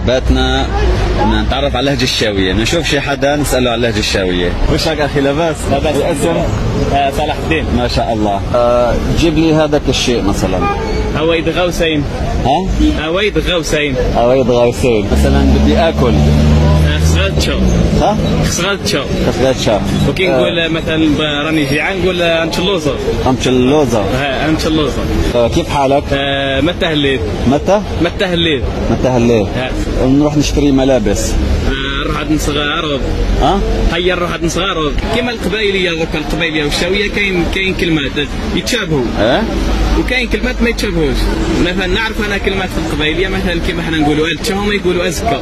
باتنة. بدنا نتعرف على اللهجة الشاوية، نشوف شي حدا نسأله على اللهجة الشاوية. وش رايك أخي، لاباس؟ لاباس. الاسم؟ صلاح الدين. ما شاء الله. جيب لي هذاك الشيء مثلا. هويد غوسين. ها؟ هويد غوسين. أويد غوسين. مثلا بدي آكل. خسرتشو. ها؟ خسرتشو. خسرتشا. وكي نقول مثلا راني جيعان نقول انشلوزا. أمشلوزة. ها انشلوزا. كيف حالك؟ متى الليل. متى؟ متى الليل. متى الليل؟ ها. نروح نشتري ملابس. نروح عند نصغار. ها؟ هيا نروح عند نصغار كيما القبائليه دوكا، القبائليه والشاويه كاين كلمات يتشابهوا. ايه؟ وكاين كلمات ما يتشابهوش. مثلا نعرف انا كلمات في القبائليه، مثلا كيما حنا نقولوا التشا، هما يقولوا ازكى.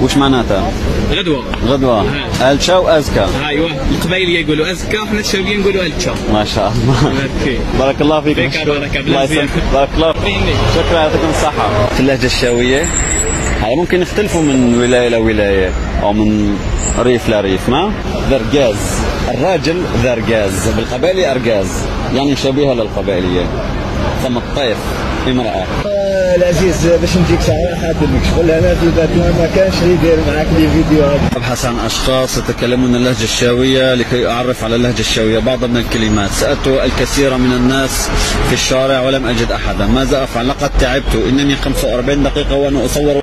وش معناتها؟ غدوه. غدوة. الشا وأزكى. ايوه، القبائليه يقولوا ازكى وحنا الشاويه نقولوا التشا. ما شاء الله. OK. بارك الله فيك. فيك مشكور. بركة. الله يسلمك. بارك الله فيك. شكرا، يعطيكم الصحة. في اللهجة الشاوية هاي ممكن يختلفوا من ولاية لولاية أو من ريف لريف. ما ذرقاز، الراجل ذرقاز، بالقبائلي أرقاز، يعني شبيهة للقبائلية. ثم الطيف امرأة. العزيز، باش نجيك صراحة لك، شغل هنا في باتنة ما كانش اللي يدير معاك les vidéos. أبحث عن أشخاص يتكلمون اللهجة الشاوية لكي أعرف على اللهجة الشاوية بعض من الكلمات. سألت الكثير من الناس في الشارع ولم أجد أحدا. ماذا أفعل؟ لقد تعبت، إنني 45 دقيقة وأنا أصور.